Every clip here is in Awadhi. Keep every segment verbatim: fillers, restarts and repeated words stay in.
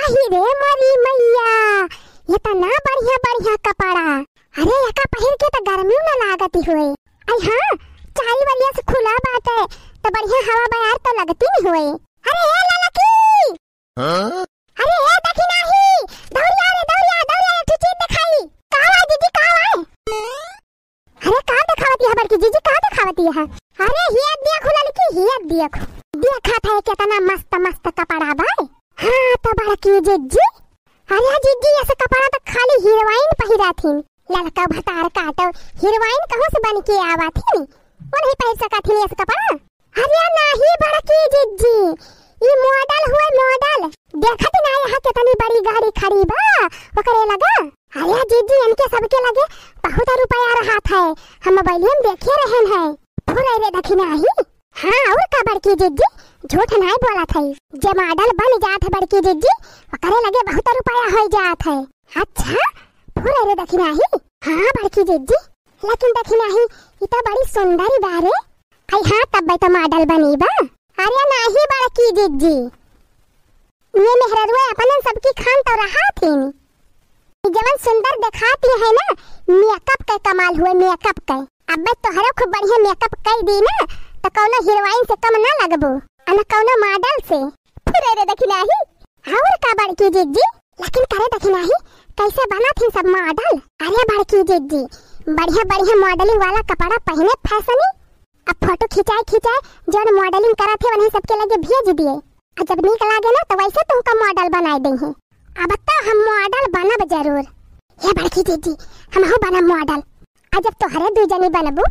अरे मोरी मैया, एतना बढ़िया बढ़िया कपड़ा। अरे एका पहिर के त गर्मी न लागत होए। अरे हाँ, चारी बरिया से खुला बाटे, त बढ़िया हवा बयार त लगती नहीं होए। अरे ए ललकी, हाँ? अरे ए दखिनाही, दौड़िया रे, दौड़िया, दौड़िया रे, तू चीज देखाई। का हुआ दीदी, का हुआ? अरे का देखावती है बड़की जीजी, का देखावती है? अरे हिया देख ललकी, हिया देख। देखा था केतना मस्त मस्त कपड़ा बा। हाँ तो बड़की जीजी, अरे जीजी ऐसे कपड़ा तो खाली हीरोइन पहिरा थी। ललका भतार काटो, हीरोइन कहूँ से बन के आवा थी? वो नहीं पहिर सका थी ऐसे कपड़ा। अरे नाही बड़की जिज्जी, ई मॉडल हुए मॉडल। देखत ना यहाँ कितनी बड़ी गाड़ी खड़ी बा, ओकरे लगा। अरे जिज्जी, इनके सबके लगे बहुत रुपया रहत है, हम मोबाइलियम देखे रहन है। फुरै रे दखिनाही। हाँ और का बड़की जिज्जी, झूठ नाय बोलत है। जे मॉडल बन जात है बड़की जिज्जी, ओकरे लगे बहुत रुपया हो जात है। अच्छा, फुरै रे दखिनाही। हाँ बड़की जिज्जी, लेकिन दखिनाही, ई तो बड़ी सुंदर बा रे। आई हाँ, तब तो मॉडल बनी बा। अरे नाही बड़की जिज्जी, ये मेहररुआ अपनन सबकी खान तो रहा थी। ई जवन सुंदर देखाती है ना, मेकअप के कमाल हुए, मेकअप के। अब तोहरो खूब बढ़िया मेकअप कई दी ना, तो कौनो हीरोइन से कम ना लगबो, आ ना कौनो मॉडल से। फुरै रे दखिनाही। और का बड़की जिज्जी, लेकिन करे दखिनाही, कैसे बनत ही सब मॉडल? अरे बड़की जिज्जी, बढ़िया बढ़िया मॉडलिंग वाला कपड़ा पहिने फैशनी, अब फोटो खिंचाए खिंचाए जौन मॉडलिंग करत है उन्हें सबके लगे भेज दिए। आ जब नीक लागे ना तो वैसे तुमका मॉडल बनाए दे हैं। अब तो हम मॉडल बनब जरूर। हे बड़की जिज्जी, हमहू बनब मॉडल। आ जब तोहरे दू जनी बनबू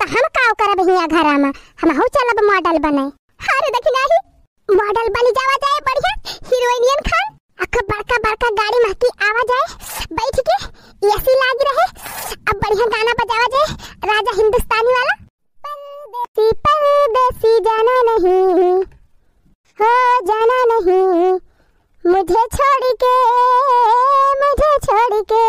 तो हम का करब हिया घरा में, हमहू चलब मॉडल बने। अरे दखिनाही, मॉडल बनी जावा जाए बढ़िया हीरोइनियन खान। अख बड़का बड़का गाड़ी महकी आवा जाए, बैठ के एसी लाग रहे, अब बढ़िया गाना बजावा जाए राजा हिंदुस्तानी वाला। परदेसी परदेसी जाना नहीं, हो जाना नहीं, मुझे छोड़ के, मुझे छोड़ के।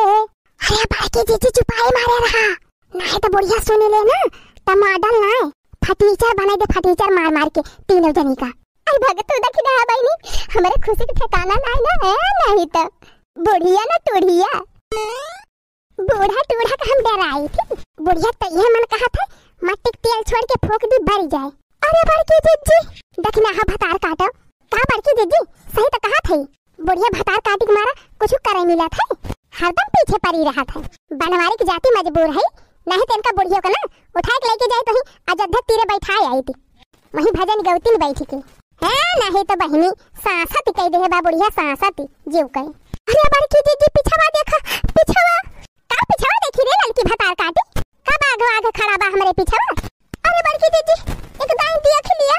अरे बड़की जीजी चुपाई मारे रहा, नाहीं तो बुढ़िया सुन ले ना, त मॉडल नाहीं, फटीचर बनाई दे, फटीचर मार मार के तीनों जनी का। अरे भगत तो देखी ना बहिनी, हमरे खुशी के ठिकाना नाहीं ना है, नाहीं तो बुढ़िया ना टूढ़िया। बूढ़ा टूढ़ा का हम डराई थी, बुढ़िया तो यह मन कहा था, मट्टी के तेल छोड़ के फूंक दी, बरी जाए। अरे बड़की जिज्जी, देखी ना हा भतार काटो। का बड़की जिज्जी, सही तो कहा थी, बुढ़िया भतार काटी के मारा कुछ करे मिला था, हरदम पीछे पड़ी रहा था। बनवारी की जाति मजबूर है, नाहीं तो इनका बुढ़ियों को ना उठा के लेके जाए तो ही अयोध्या तीरे बैठाए आई थी, वहीं भजन गौती में बैठी थी। है नाहीं तो बहिनी, सांसत कह दे बा बुढ़िया, सांसत जीव कहे। अरे बड़की जिज्जी पिछवा देखा, पिछवा। का पिछवा देखी रे ललकी भतार काटी, का बाघ वाघ खड़ा बा हमरे पिछवा? अरे बड़की जिज्जी, एक दाई देख लिया।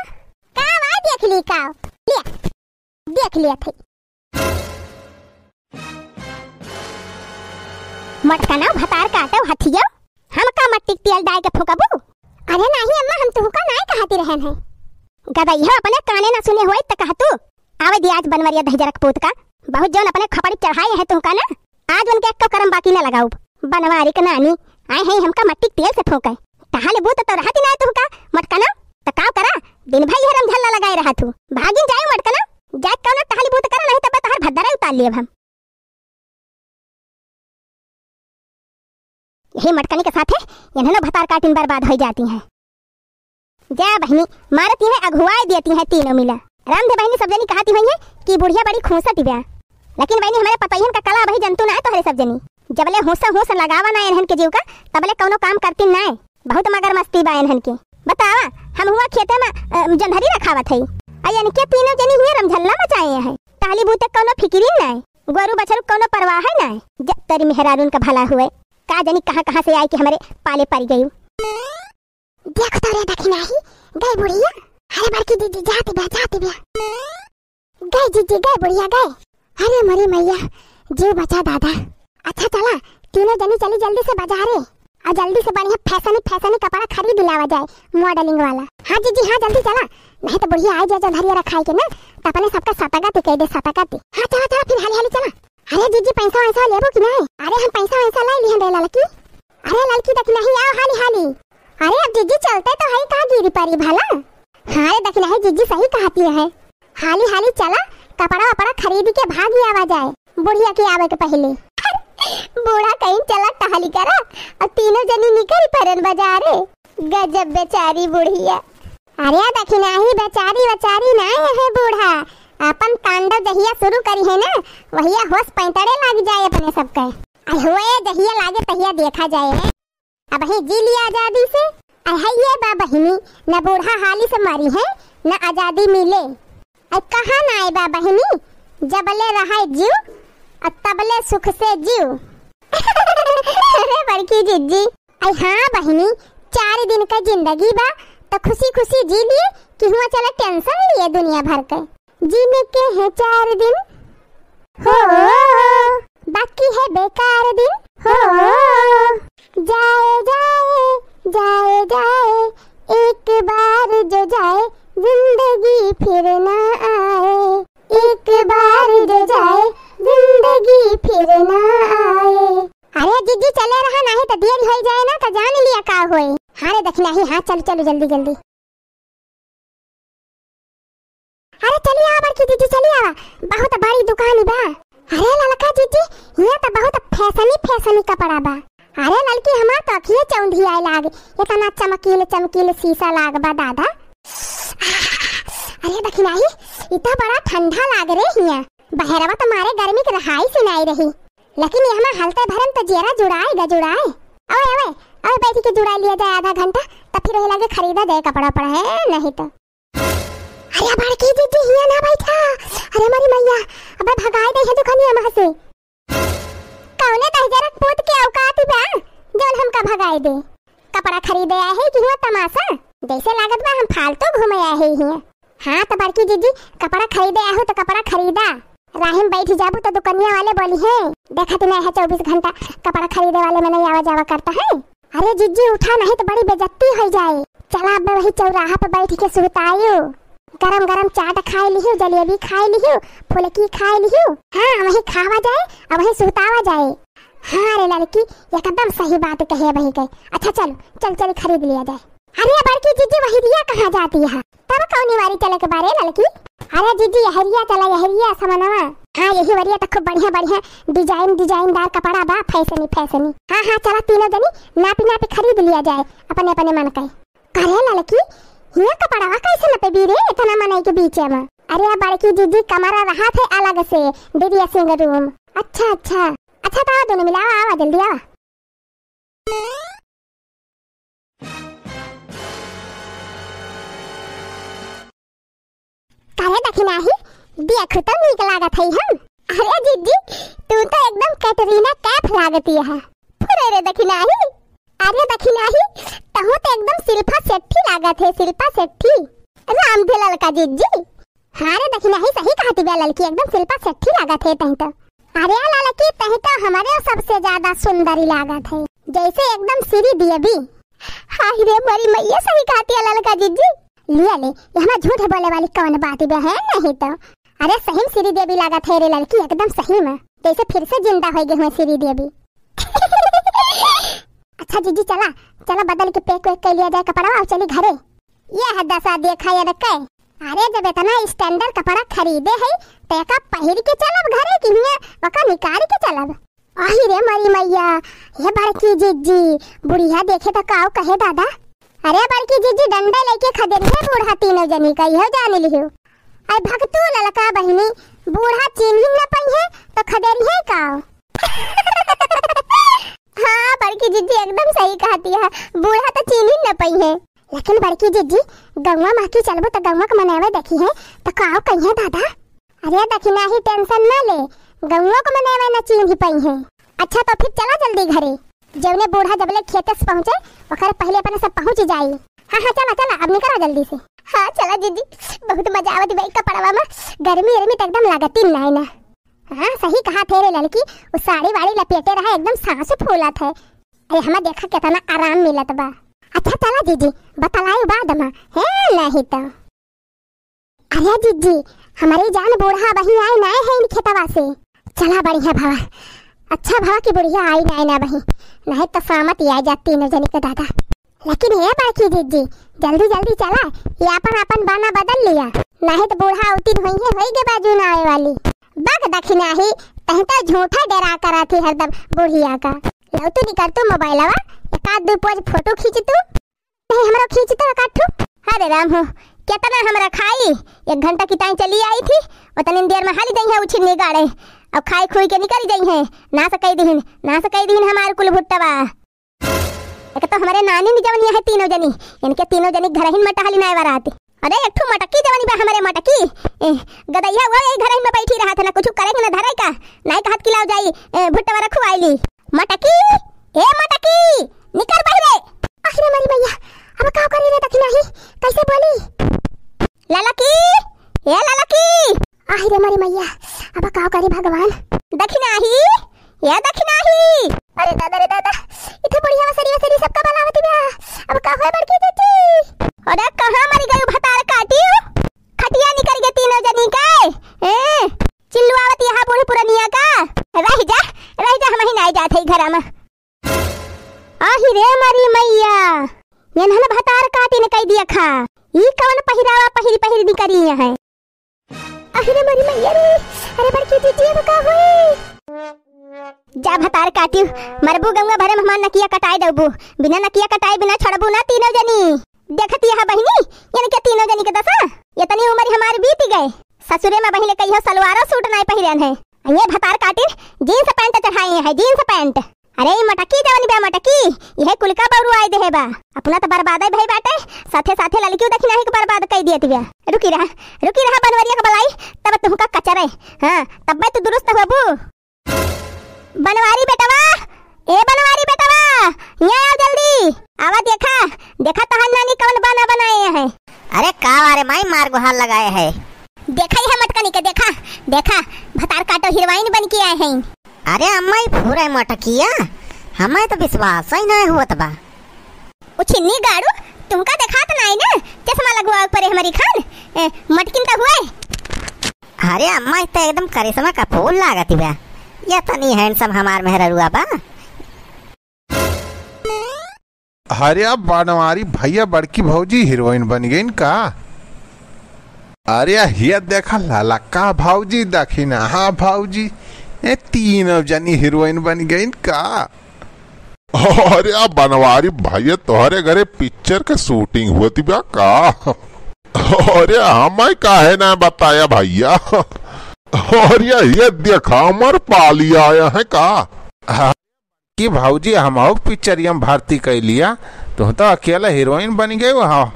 का वा देख ली का? लिया, देख लिया थे। मटकना भतार काटो हथियो, हम का मट्टी के तेल डाल के फूंकबू? अरे नाहीं अम्मा, हम तुहका नाहीं कहती रहन है। गदइहो अपने काने ना सुने होई त कहतू। आवे दी आज बनवरिया दहिजरक पूत का, बहुत जौन अपने खपड़ी चढ़ाए हैं तुहका ना, आज उनके एक्को करम बाकी ना लगाउब। बनवारी के नानी, आए हैं हमका मट्टी के तेल से फूंके। टहल बूत तो रहती ना तुहका, मटकना, त का करा, दिन भर यह रमझल्ला लगाए रहा तू। भागिन जाए मटकना, जाए कौनो टहल बूत करा, नाहीं तब तोहर भद्दरा उतार लेब हम। यही मटकनी के साथे इन्हनो भतार काटिन बर्बाद होइ जाती हैं। जा बहिनी, मारती हैं, अघुआए देती हैं तीनों मिला। रामधे बहिनी सब जनी कहती हुई हैं कि बुढ़िया बड़ी खूंसत ब्या। लेकिन बहिनी, हमरे पतोहियन का कला अबही जंतु ना है तोहरे सब जनी। जबले होसा होस लगावा ना इन्हन के जीव का, तबले कौनो काम करती ना है। बहुत मगर मस्ती बा इन्हन के। बतावा, हम हुआ खेते में, अ, जंधरी रखावत है। आ इनके तीनों जनी हुए रमझल्ला मचाए हैं। टहली बूते कौनो फिकिरी ना है। गोरू बछरू कौनो परवाह है ना है। जब तेरी मेहरारून का भला हुए। का जनी कहाँ कहाँ से आई कि हमरे पाले पड़ गई। देख तो रे दखिनाही, गई बुढ़िया। अरे बड़की जिज्जी, जाती बा, जाती बा। गई जिज्जी, गई बुढ़िया, गई। अरे मोरी मैया, जीव बचा दादा। अच्छा चला, तीनों जनी चली जल्दी से बाजारे, और जल्दी से बढ़िया फैशनी फैशनी कपड़ा खरीद लावा जाए, मॉडलिंग वाला। हाँ जिज्जी, हाँ जल्दी चला, नहीं तो बुढ़िया आ जाए जंधरिया रखाई के ना, तो अपने सबका सतागति कह दे, सतागति। हाँ चला चला, फिर हाली हाली चला। अरे जिज्जी, पैसा वैसा लेबो कि नहीं? अरे हम पैसा वैसा लाई लिहन रे ललकी। अरे ललकी दखिनाही, आओ हाली हाली। अरे अब जिज्जी चलते तो है, कहाँ गिरी परी भला? हाँ रे दखिनाही, जिज्जी सही कहती है। हाली हाली चला, कपड़ा वपड़ा खरीद के भागी आवा जाए बुढ़िया के आवे के पहिले। बूढ़ा कहिन चला टहली करा, अब तीनों जनी निकल परन बजारे। गजब बेचारी बुढ़िया। अरे दखिनाही, बेचारी वेचारी नाय है बूढ़ा, अपन तांडव जहिया शुरू करिहैं ना, वहिया होश पैंतरे लाग जाए अपने सबके। अरे होए जहिया लागे तहिया देखा जाए। अबहीं जी लिया आजादी से। अरे है ये बा बहिनी, न बूढ़ा हाली से मरिहैं, न आजादी मिले। अरे कहाँ ना आए बा बहिनी, जबले रहाए जीव, अउर तबले सुख से जीव। अरे बड़की जिज्जी, अरे हाँ बहिनी, चार दिन का जिंदगी बा, त खुशी खुशी जी लिए, कि हुआ चला tension लिए दुनिया भर के। जिनके हैं चार दिन हो, बाकी है बेकार दिन हो। जाए, जाए, जाए, जाए, एक बार जो जाए, जिंदगी फिर ना आए। एक बार जो जाए, जिंदगी फिर ना आए। अरे जिज्जी, चले रहा, नाही त देर होई जाए ना, त जान लिया का होए। हाँ रे दखिनाही, हाँ, चल, चल, जल्दी, जल्दी। अरे चली आवा बड़की जिज्जी, चली आवा, बहुत बड़ी दुकान बा। अरे ललका जिज्जी, हियाँ त बहुत फैशनी फैशनी कपड़ा बा। अरे ललकी, हमार त अखिए चौंधी आए लाग, इतना चमकील चमकील शीशा लाग बा दादा। अरे दखिनाही, इ त बड़ा ठंडा लाग रे हियाँ, बहरवा त मारे गर्मी के रहाई से नाई रही। लेकिन यहाँ हलते भरम त जियरा जुड़ाए गा जुड़ाए। अवे, अवे, अवे बैठ के जुड़ा लिया जाए आधा घंटा, त फिर वही लगे खरीदा जाए कपड़ा वपड़ा है, नहीं तो। अरे बड़की जिज्जी हियाँ ना बैठा। अरे मोरी मैया, अबे भगाए दे है दुकानिया वहाँ से। कौने दहिजरक पूत के औकात बा, जौन हमका भगाए दे? कपड़ा खरीदे आए है कि हुआ तमाशा? जैसे लागत बा हम फालतू घूमे आए है हियाँ। हाँ, त बड़की जिज्जी, कपड़ा खरीदे आहू त कपड़ा खरीदा। राही में बैठ जाबू त दुकनिया वाले बोलिहैं, "देखत नाहीं है, चउबीस घंटा कपड़ा खरीदे वाले मनई आवा जावा करत हैं।" अरे जिज्जी, उठा, नहीं त बड़ी बेइज्जती होइ जाए। चला, अब वही चौराहा पे बैठ के सुहतायू, गरम गरम चाट खाए लिहू, जलेबी खाए लिहू, फुलकी खाए लिहू। हाँ, वही खावा जाए, अब वही सुहतावा जाए। हाँ रे लड़की, एकदम सही बात कहे वही के। अच्छा चल, चल, चल खरीद लिया जाए। अरे बड़की जिज्जी, वही रिया कहाँ जाती है? तब कौनी वारी चले के बारे ललकी? अरे जिज्जी, यहरिया चला, यहरिया समनवा। हाँ, यही वरिया त खूब बढ़िया बढ़िया design, डिजाइनदार कपड़ा बा, फैशनी फैशनी। हाँ हाँ, चला तीनों जनी नापी नापी खरीद लिया जाए अपने अपने मन के। अरे ललकी, हिया कपड़वा कैसे नपेबी रे इतना मनई के बीच में? अरे बड़की जिज्जी, कमरा रहा थे अलग से, dressing room। अच्छा अच्छा अच्छा, त आवा दोनों मिला, आवा, आवा जल्दी आवा। काहे दखिनाही, देखु त नीक लागत है हम। अरे जिज्जी, तू तो एकदम कैटरीना कैफ लागती है। फुरे रे दखिनाही, अरे दखिनाही, तहू तो एकदम शिल्पा शेट्टी लागत है, शिल्पा शेट्टी। राम भेलल का जिज्जी। हाँ रे दखिनाही, सही कहती बा ललकी, एकदम शिल्पा शेट्टी लागत है तही तो। अरे ललकी, तही तो हमारे सबसे ज्यादा सुंदरी लागत है, जैसे एकदम श्री देवी। हाय रे मोरी मैया, सही कहती है ललका जिज्जी। लिया ले, ये हमार झूठ बोले वाली कौन बात बे है, नहीं तो। अरे सही में श्री देवी लागत है रे ललकी, एकदम सही में, जैसे फिर से जिंदा हो गए हुए श्री देवी। अच्छा जिज्जी, चला, चला बदल के pack वैक कर लिया जाए कपड़वा और चली घरे। यह दशा देखा ये रखे। अरे जब इतना standard कपड़ा खरीदे है, तो एका पहिर के चलब घरे कि हियाँ ओका निकाल के चलब? आही रे मरी मैया, हे बड़की जिज्जी, बुढ़िया देखे त काऊ कहे दादा। अरे बड़की जिज्जी, डंडा लेके खदेरी है बूढ़ा तीनों जनी का, इहो जान लिहो। आई भगतू ललका बहिनी, बूढ़ा चीन्ही न पइहे तो खदेरी है काऊ? हाँ बड़की जिज्जी, एकदम सही कहती है, बूढ़ा तो चीन्ही न पइहे। लेकिन बड़की जिज्जी, गौवा महकी चलबू त गौवा के मनैवे देखिहे त काऊ कहिहे दादा? अरे दखिनाही, tension ना ले, गौवा के मनैवे न चीन्ही पइहे। अच्छा तो फिर चला जल्दी घरे, जौने बूढ़ा जबले खेते से पहुँचे ओकरे पहिले अपने सब पहुँच जाई। हाँ हाँ चला चला, अब निकला जल्दी से। हाँ चला जिज्जी, बहुत मजा आवत बा ई कपड़वा में, गर्मी उर्मी त एकदम लागती नाय ना। हाँ सही कहत है रे ललकी, उ साड़ी वाड़ी लपेटे रहा एकदम सांस फूलत है। अरे हमें देखा कितना आराम मिलत बा। अच्छा चला जिज्जी, बतलायु बाद में, है नहीं तो। अरे जिज्जी, हमरी जान बूढ़ा अबहीं आए नाय है इन खेतवा से। चला बढ़िया भवा, अच्छा भवा कि बुढ़िया आई नाय ना अबहीं, नहीं तो सामत ही आ जाती तीनों जनी के दादा। लेकिन हे बड़की जिज्जी, जल्दी जल्दी चला, ये अपन अपन बाना बदल लिया। नाहीं त बूढ़ा अवती होइहैं, होइगे बाजू ना आवे वाली। बक दखिनाही, तहीं त झूठा डेरा करत ही हरदम बुढ़िया का। लव तू निकर तू मोबाइलवा, एक आध दू पोज फोटो खींच तू। नहीं, हमरो खींच तो काठू। अरे राम हो, केतना हमरा खाई, एक घंटा की ताई चली आई थी, ओतनी देर में हाली जइहैं उछिन्नी गाड़े, अब खाई खुई के निकरी जइहैं। नास कइ दिहिन, नास कइ दिहिन हमार कुल भुट्टवा। एक तो हमरे नानी नी जवनिया है तीनों जनी, इनके तीनों जनी घरहिन में टहली नाय बरात। अरे एक ठो मटकी जवनी बा हमरे मटकी, ए, गदइया वो यही घरहिन में बैठी रहत है, ना कुछ करे के ना धरे का, नाय कहत कि लाव जाई, ए, भुट्टवा रखवाई ली। मटकी, ए मटकी, निकर बहिरे। आहि रे मरी मैया, अब का करी रे दखिनाही, कैसे बोली? ललकी, ए ललकी। आहि रे मरी मैया, अब का करी भगवान? दखिनाही, ए दखिनाही। अरे दादा रे दादा, इथे बुढ़िया वसरी वसरी सबका बलावती बा। अब का होए बड़की जीजी? अरे कहाँ मरी गई भतार काटी? खटिया निकरी गे तीनों जनी के। ए, चिल्लुआवत यहाँ बूढ़ पुरनिया का। रहि जा, रहि जा, हमही नाय जात है घरा में। आहि रे मरी मैया, एनहन भतार काटिन कइ दिया खा। ई कवन पहिरावा पहिरी पहिरी निकरी है? आहि रे मरी मैया रे, अरे बड़की जीजी अब का होई? जा भतार काटिउ, मरबू गंगा भरे में हमार नकिया कटाए दबू, बिना नकिया कटाए बिना छोड़बू ना तीनों जनी। देखत यहाँ बहिनी, इनके तीनों जनी के दसा, इतनी उम्र हमार बीत गए, ससुरे में बहिले कहियो सलवारो सूट नाय पहिरन है। ये भतार काटिन जींस पैंट चढ़ाए हैं, जींस पैंट। अरे ई मटकी जवन बा मटकी, यह कुल का बउरुआई देहे बा। अपना तो बर्बादे भई बाटे, साथे साथे ललकियो दखिनाही के बर्बाद कइ दियत बा। रुकी रहा, रुकी रहा बनवरिया के बलाई, तब तुहका कचरे। हाँ, तब्बे तू दुरुस्त होबू। बनवारी बेटवा, ए बनवारी बेटवा, यहाँ आओ जल्दी। आवा देखा, देखा तोहार नानी कवन बाना बनाए हैं। अरे का वारे माई मार गुहार लगाए है। देखा यह मटकनी के, देखा, देखा, भतार काटो हीरोइन बन के आए हैं। अरे अम्मा, ई फूरे मटकिया, हमें तो विश्वास ही नहीं हुआ बा। उछिन्नी गाड़ू, तुमका देखात नाई ना, चश्मा लगवावे परे हमारी खान, ए, मटकिन त हुए। अरे अम्मा, ई त एकदम करिश्मा कपूर लागत बा, इतनी handsome हमार मेहररुआ बा। अरे अब बनवारी भैया बड़की भौजी हीरोइन बन गईन का? अरे हिया देखा ललका भौजी दखिना, हाँ भौजी, ए तीनों जनी हीरोइन बन गईन का? अरे आ बनवारी भैया, तोहरे घरे पिक्चर के शूटिंग होती बा का? अरे हमें काहे ना बताया भैया? अरे ये देखा, अमर पाली आया है का? हाँ, कि भौजी, हमहू पिक्चरिया में भर्ती कइ लिया, तुम तो अकेला हीरोइन बन गए हो। हाँ,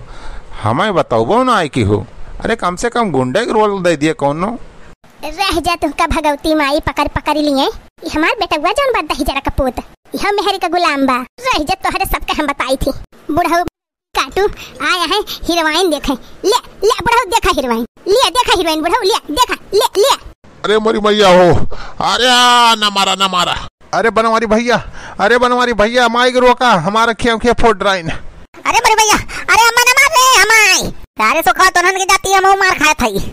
हमें बतौबो ना आए कि हो। अरे कम से कम गुंडे के रोल दे दिए कौनो। रह जा, तुहका भगवती माई पकड़ पकड़ लिए। ई हमार बेटवा जौन बा दहिजरा कपूत, ई हम मेहरी का गुलाम बा। रह जा, तोहरे सबके हम बताई थी। बुढ़ऊ काटू आया है हीरोइन देखे। ले, ले बुढ़ऊ देखा हीरोइन। ले देखा हीरोइन बुढ़ऊ, ले देखा, ले, ले। अरे मोरी मैया हो, अरे आ, ना मारा, ना मारा। अरे बनवारी भैया, अरे बनवारी भैया, माई के रोका, हमारा खिया खिया फोड़ रहा है। अरे मोरी मैया, अरे अम्मा ना मार रे, हमाई। अरे सुखा तो नन के जाती है, हम मार खाए थाई।